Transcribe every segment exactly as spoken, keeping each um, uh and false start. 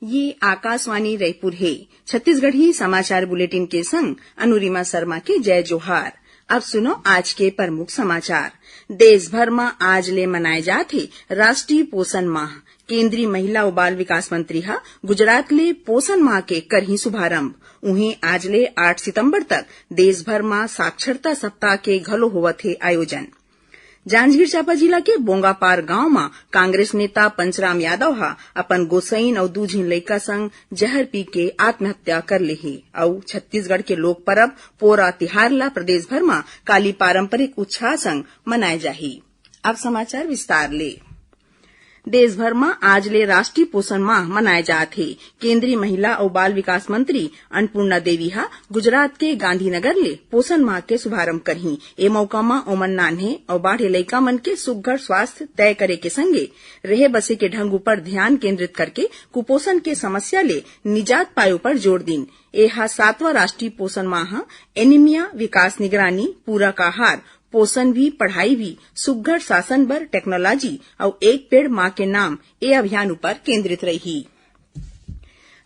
ये आकाशवाणी रायपुर हे। छत्तीसगढ़ी समाचार बुलेटिन के संग अनुरिमा शर्मा के जय जोहार। अब सुनो आज के प्रमुख समाचार। देश भर म आज ले मनाए जात हे राष्ट्रीय पोषण माह। केंद्रीय महिला अउ बाल विकास मंत्री ह गुजरात ले पोषण माह के करही शुभारंभ। उहें, आज ले आठ सितंबर तक देश भर म साक्षरता सप्ताह के घलो होवत हे आयोजन। जांजगीर चांपा जिला के बोंगापार गांव म कांग्रेस नेता पंचराम यादव ह अपन गोसईन अउ दू झिन लइका संग जहर पी के आत्महत्या कर ले हे। अउ छत्तीसगढ़ के लोक परब पोरा तिहार ला प्रदेश भर म काली पारंपरिक उत्साह संग मनाए जाही। अब समाचार विस्तार ले। देश भर म आज ले राष्ट्रीय पोषण माह मनाए जात हे। केंद्रीय महिला अउ बाल विकास मंत्री अन्नपूर्णा देवी ह गुजरात के गांधीनगर ले पोषण माह के शुभारंभ करही। ए मौका म ओमन नान्हे अउ बाढ़े लइका मन के सुघ्घर स्वास्थ्य तय करे के संगे रहे बसे के ढंग उपर ध्यान केंद्रित करके कुपोषण के समस्या ले निजात पाए उपर जोर दीन। ए ह सातवां राष्ट्रीय पोषण माह, एनीमिया, विकास निगरानी, पूरक आहार, पोषण भी, पढ़ाई भी, सुघ्घर शासन बर टेक्नोलॉजी अउ एक पेड़ मां के नाम ए अभियान उपर केंद्रित रही।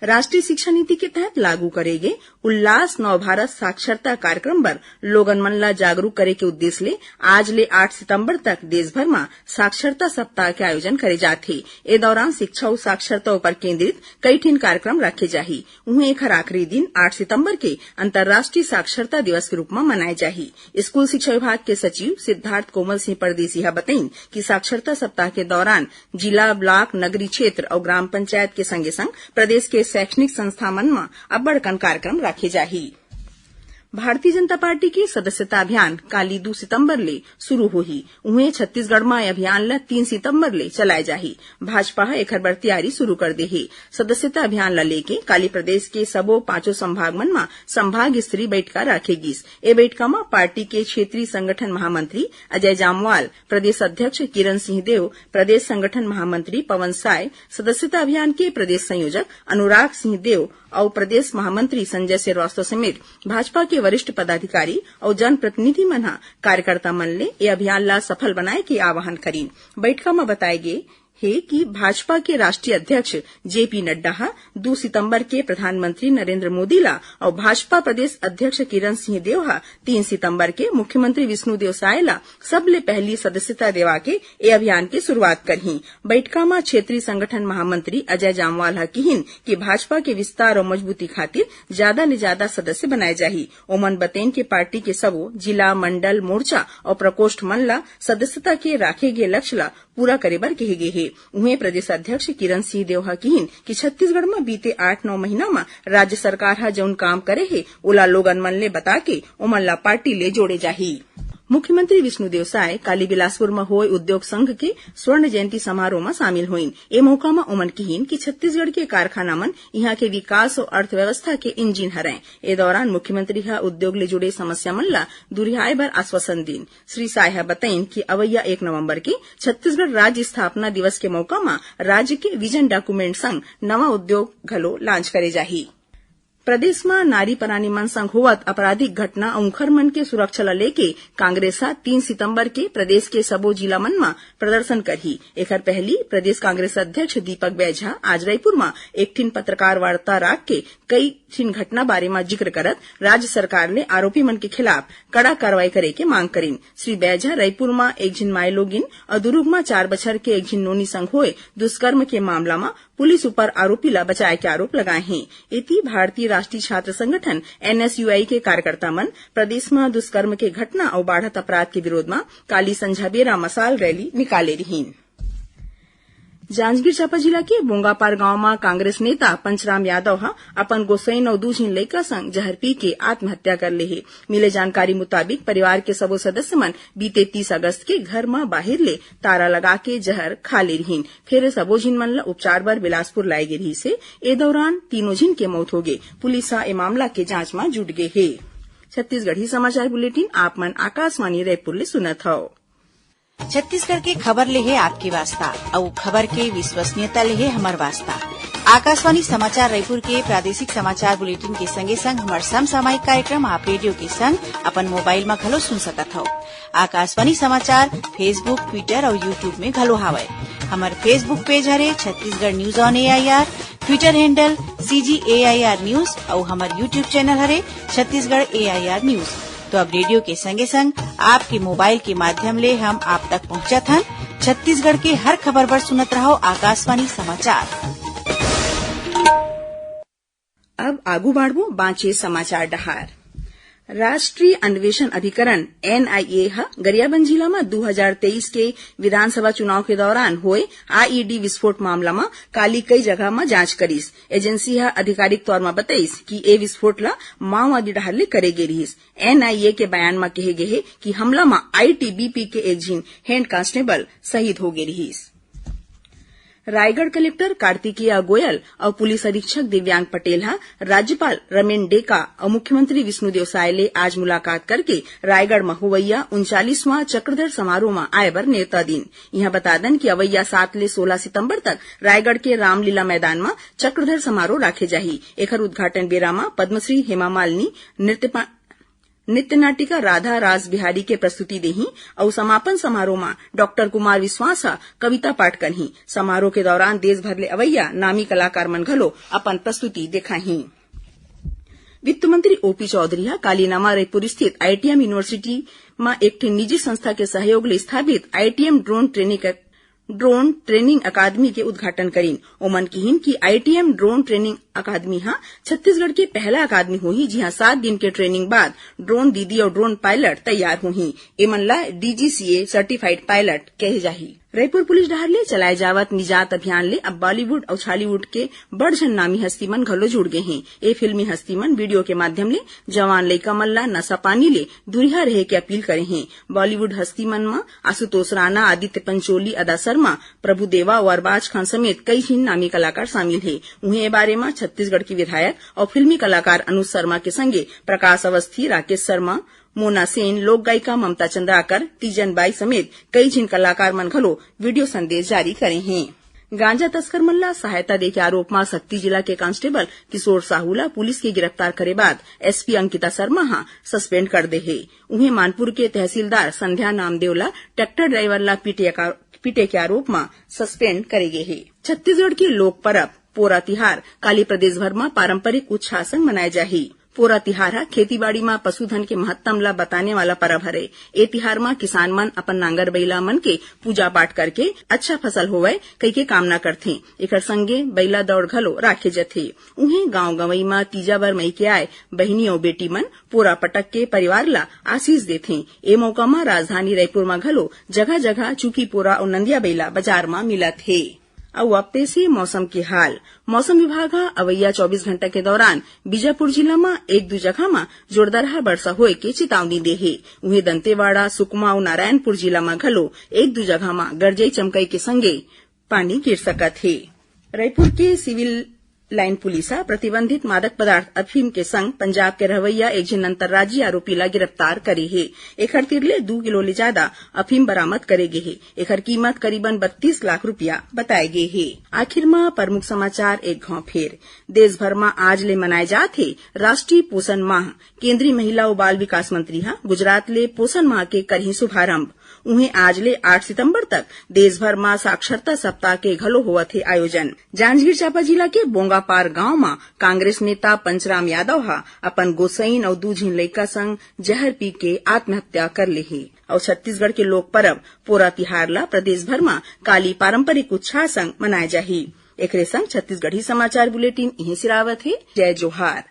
राष्ट्रीय शिक्षा नीति के तहत लागू करे गे उल्लास नव भारत साक्षरता कार्यक्रम बर लोगन मन ला जागरूक करे के उद्देश्य ले आज ले आठ सितंबर तक देश भर म साक्षरता सप्ताह के आयोजन करे जात हे। ए दौरान शिक्षा अउ साक्षरता उपर केंद्रित कई ठिन कार्यक्रम राखे जाही। उहें, एखर आखिरी दिन आठ सितंबर के अंतर्राष्ट्रीय साक्षरता दिवस के रूप म मनाए जाही। स्कूल शिक्षा विभाग के सचिव सिद्धार्थ कोमल सिंह परदेसी ह बतइन कि साक्षरता सप्ताह के दौरान जिला, ब्लॉक, नगरीय क्षेत्र अउ ग्राम पंचायत के संगे संग प्रदेश के शैक्षणिक संस्था मन म अब्बड़ अकन कार्यक्रम राखे जाही। भारतीय जनता पार्टी के सदस्यता अभियान काली दू सितंबर ले शुरू होही। उहें, छत्तीसगढ़ म ए अभियान ल तीन सितंबर ले चलाए जाही। भाजपा ह एखर बर तैयारी शुरू कर दे हे। सदस्यता अभियान ल लेके काली प्रदेश के सबो पांचों संभाग मन म संभाग स्तरीय बैठका राखे गिस। ए बैठका म पार्टी के क्षेत्रीय संगठन महामंत्री अजय जामवाल, प्रदेश अध्यक्ष किरण सिंह देव, प्रदेश संगठन महामंत्री पवन साय, सदस्यता अभियान के प्रदेश संयोजक अनुराग सिंह देव अउ प्रदेश महामंत्री संजय श्रीवास्तव समेत भाजपा के वरिष्ठ पदाधिकारी अउ जनप्रतिनिधि मन ह कार्यकर्ता मन ले ए अभियान ला सफल बनाए के आह्वान करीन। बैठका म बताए गे हे कि भाजपा के राष्ट्रीय अध्यक्ष जेपी नड्डा ह दू सितंबर के प्रधानमंत्री नरेंद्र मोदी ला अउ भाजपा प्रदेश अध्यक्ष किरण सिंह देव ह तीन सितंबर के मुख्यमंत्री विष्णुदेव साय ला सबले पहली सदस्यता देवा के ए अभियान के शुरुआत करही। बैठका म क्षेत्रीय संगठन महामंत्री अजय जामवाल ह किहिन कि भाजपा के विस्तार अउ मजबूती खातिर ज्यादा ले ज्यादा सदस्य बनाए जाही। ओमन बतेन के पार्टी के सबो जिला, मंडल, मोर्चा अउ प्रकोष्ठ मन ला सदस्यता के राखे गे लक्ष्य ला पूरा करे बर कहे गे हे। उहें, प्रदेश अध्यक्ष किरण सिंह देव ह किहिन कि छत्तीसगढ़ म बीते आठ नौ महीना म राज्य सरकार ह जउन काम करे हे, ओला लोगन मन ले बता के ओमन ला पार्टी ले जोड़े जाही। मुख्यमंत्री विष्णुदेव साय काली बिलासपुर म होय उद्योग संघ के स्वर्ण जयंती समारोह म शामिल होइन। ए मौका म ओमन किहिन कि छत्तीसगढ़ के कारखाना मन इहां के विकास अउ अर्थव्यवस्था के इंजन हरय। ए दौरान मुख्यमंत्री ह उद्योग ले जुड़े समस्या मन ला दुरिहाए बर आश्वासन दीन। श्री साय ह बतइन कि अवइया एक नवंबर के छत्तीसगढ़ राज्य स्थापना दिवस के मौका म राज्य के विजन डॉक्यूमेंट संग नवा उद्योग घलो लॉन्च करे जाही। प्रदेश म नारी परानी मन संग होवत आपराधिक घटना अउ उंखर मन के सुरक्षा ल लेके कांग्रेस ह तीन सितंबर के प्रदेश के सबो जिला मन म प्रदर्शन करही। एखर पहली प्रदेश कांग्रेस अध्यक्ष दीपक बैज ह आज रायपुर म एक ठिन पत्रकार वार्ता राख के कई ठिन घटना बारे म जिक्र करत राज्य सरकार ले आरोपी मन के खिलाफ कड़ा कार्रवाई करे के मांग करिन। श्री बैज ह रायपुर म एक झिन माईलोगिन अउ दुरूग म चार बछर के एक झिन नोनी संग होए दुष्कर्म के मामला म पुलिस ऊपर आरोपी ला बचाए के आरोप लगाए हें। एती भारतीय राष्ट्रीय छात्र संगठन, एनएसयूआई, के कार्यकर्ता मन प्रदेश म दुष्कर्म के घटना अउ बाढ़त अपराध के विरोध म काली संझा बेरा मशाल रैली निकाले रिहीन। जांजगीर चांपा जिला के बोंगापार गांव म कांग्रेस नेता पंचराम यादव ह अपन गोसईन अउ दू झिन लइका संग जहर पी के आत्महत्या कर ले हे। मिले जानकारी मुताबिक, परिवार के सबो सदस्य मन बीते तीस अगस्त के घर म बाहिर ले ताला लगा के जहर खा ले रिहीन। फेर सबो झिन मन ल उपचार बर बिलासपुर लाए गे रिहिस हे। ए दौरान तीनों झिन के मौत होगे। पुलिस ह ए मामला के जांच म जुट गे हे। छत्तीसगढ़ी समाचार बुलेटिन आप मन आकाशवाणी रायपुर ले सुनत हव। छत्तीसगढ़ के खबर ले हे आपके वास्ता, अउ खबर के विश्वसनीयता ले हे हमर वास्ता। आकाशवाणी समाचार रायपुर के प्रादेशिक समाचार बुलेटिन के संगे संग हमर समसामयिक कार्यक्रम आप रेडियो के संग अपन मोबाइल म घलो सुन सकत हव। आकाशवाणी समाचार Facebook, Twitter अउ YouTube में घलो हावय। हमर Facebook पेज हरे Chhattisgarh news on AIR. Twitter handle C G A I R News अउ हमर YouTube channel हरे Chhattisgarh A I R News। तो अब रेडियो के संगे संग आपके मोबाइल के माध्यम ले हम आप तक पहुंचत हन। छत्तीसगढ़ के हर खबर बर सुनत रहो आकाशवाणी समाचार। अब आगू बाढ़बो बांचे समाचार डहार। राष्ट्रीय अन्वेषण अभिकरण, N I A, ह गरियाबंद जिला म दू हजार तेईस के विधानसभा चुनाव के दौरान होए I E D विस्फोट मामला म काली कई जगह म जांच करिस। एजेंसी ह आधिकारिक तौर म बतइस कि ए विस्फोट ल माओवादी डहार ले करे गे रिहिस। N I A के बयान म कहे गे हे कि हमला म I T B P के एक झिन हेड कांस्टेबल शहीद हो गे रिहिस। रायगढ़ कलेक्टर कार्तिकेय गोयल अउ पुलिस अधीक्षक दिव्यांग पटेल ह राज्यपाल रमेन डेका अउ मुख्यमंत्री विष्णुदेव साय ले आज मुलाकात करके रायगढ़ म होवइया उनचालीसवां चक्रधर समारोह म आय बर नेवता दिन। इहां बता दन कि अवइया सात ले सोलह सितंबर तक रायगढ़ के रामलीला मैदान म चक्रधर समारोह राखे जाही। एखर उद्घाटन बेरा म पद्मश्री हेमा मालिनी नृत्य पा-, नृत्य नाटिका राधा रास बिहारी के प्रस्तुति देही अउ समापन समारोह म डॉक्टर कुमार विश्वास ह कविता पाठ करही। समारोह के दौरान देश भर ले अवइया नामी कलाकार मन घलो अपन प्रस्तुति देखाही। वित्त मंत्री ओपी चौधरी ह काली नवा रायपुर स्थित आईटीएम यूनिवर्सिटी म एक ठे निजी संस्था के सहयोग ले स्थापित ITM drone training drone training अकादमी के उद्घाटन करिन। ओमन किहिन कि आईटीएम ड्रोन ट्रेनिंग अकादमी ह छत्तीसगढ़ के पहला अकादमी होही, जिहां सात दिन के ट्रेनिंग बाद ड्रोन दीदी अउ ड्रोन पायलट तैयार होही। एमन ला डीजीसीए सर्टिफाइड पायलट कहे जाही। रायपुर पुलिस डहार ले चलाए जावत निजात अभियान ले अब बॉलीवुड अउ छॉलीवुड के बड़ झन नामी हस्ती मन घलो जुड़ गे हें। ए फिल्मी हस्ती मन वीडियो के माध्यम ले जवान लइका मन ला नशा पानी ले दूरिहा रहे के अपील करे हें। बॉलीवुड हस्ती मन म आशुतोष राणा, आदित्य पंचोली, अदा शर्मा, प्रभु देवा अउ अरबाज खान समेत कई झिन नामी कलाकार शामिल हे। उहें, ए बारे म छत्तीसगढ़ के विधायक अउ फिल्मी कलाकार अनुज शर्मा के संगे प्रकाश अवस्थी, राकेश शर्मा, मोना सेन, लोक गायिका ममता चंद्राकर, तीजन बाई समेत कई झिन कलाकार मन घलो वीडियो संदेश जारी करे हें। गांजा तस्कर मन ला सहायता दे के आरोप म सक्ती जिला के कांस्टेबल किशोर साहू ला पुलिस के गिरफ्तार करे बाद एसपी अंकिता शर्मा ह सस्पेंड कर दे हे। उहें, मानपुर के तहसीलदार संध्या नामदेव ला ट्रैक्टर ड्राइवर ला पीटे का-, पीटे के आरोप म सस्पेंड करे गे हे। छत्तीसगढ़ के लोक परब पोरा तिहार काली प्रदेश भर म पारंपरिक उत्साह संग मनाए जाही। पोरा तिहार ह खेती बाड़ी म पशुधन के महत्तम ला बताने वाला परब हरे। ए तिहार म किसान मन अपन नांगर बइला मन के पूजा पाठ करके अच्छा फसल होवय कहिके कामना करथे। एकर संगे बइला दौड़ घलो राखे जथे। उहें, गांव गंवई म तीजा बर मइके आए बहिनी अउ बेटी मन पोरा पटक के परिवार ला आशीष देथे। ए मौका म राजधानी रायपुर म घलो जगह-जगह चुकी पोरा अउ नंदिया बइला बाजार म मिलत हे। अउ अब पेश हे मौसम के हाल। मौसम विभाग ह अवइया चौबीस घंटा के दौरान बीजापुर जिला म एक दू जगह म जोरदारहा बरसा होए के चेतावनी दे हे। उहें, दंतेवाड़ा, सुकमा अउ नारायणपुर जिला म घलो एक दू जगह म गरजई चमकई के संगे पानी गिर सकत हे। रायपुर के सिविल लाइन पुलिस ह प्रतिबंधित मादक पदार्थ अफीम के संग पंजाब के रहवइया एक झिन अंतर्राज्यीय आरोपी ला गिरफ्तार करे हे। एखर तीर ले दू किलो ले जादा अफीम बरामद करे गे हे। एखर कीमत करीबन बत्तीस लाख रुपया बताए गे हे। आखिर म प्रमुख समाचार एक घांव फेर। देश भर म आज ले मनाए जात हे राष्ट्रीय पोषण माह। केंद्रीय महिला अउ बाल विकास मंत्री ह गुजरात ले पोषण माह के करही शुभारंभ। उहें, आज ले आठ सितंबर तक देश भर म साक्षरता सप्ताह के घलो होवत हे आयोजन। जांजगीर चांपा जिला के बोंगापार गांव म कांग्रेस नेता पंचराम यादव ह अपन गोसईन अउ दू झिन लइका संग जहर पी के आत्महत्या कर ले हे। अउ छत्तीसगढ़ के लोक परब पोरा तिहार ला प्रदेश भर म काली पारंपरिक उत्साह संग मनाए जाही। एकरे संग छत्तीसगढ़ी समाचार बुलेटिन इहें सिरावत हे। जय जोहार।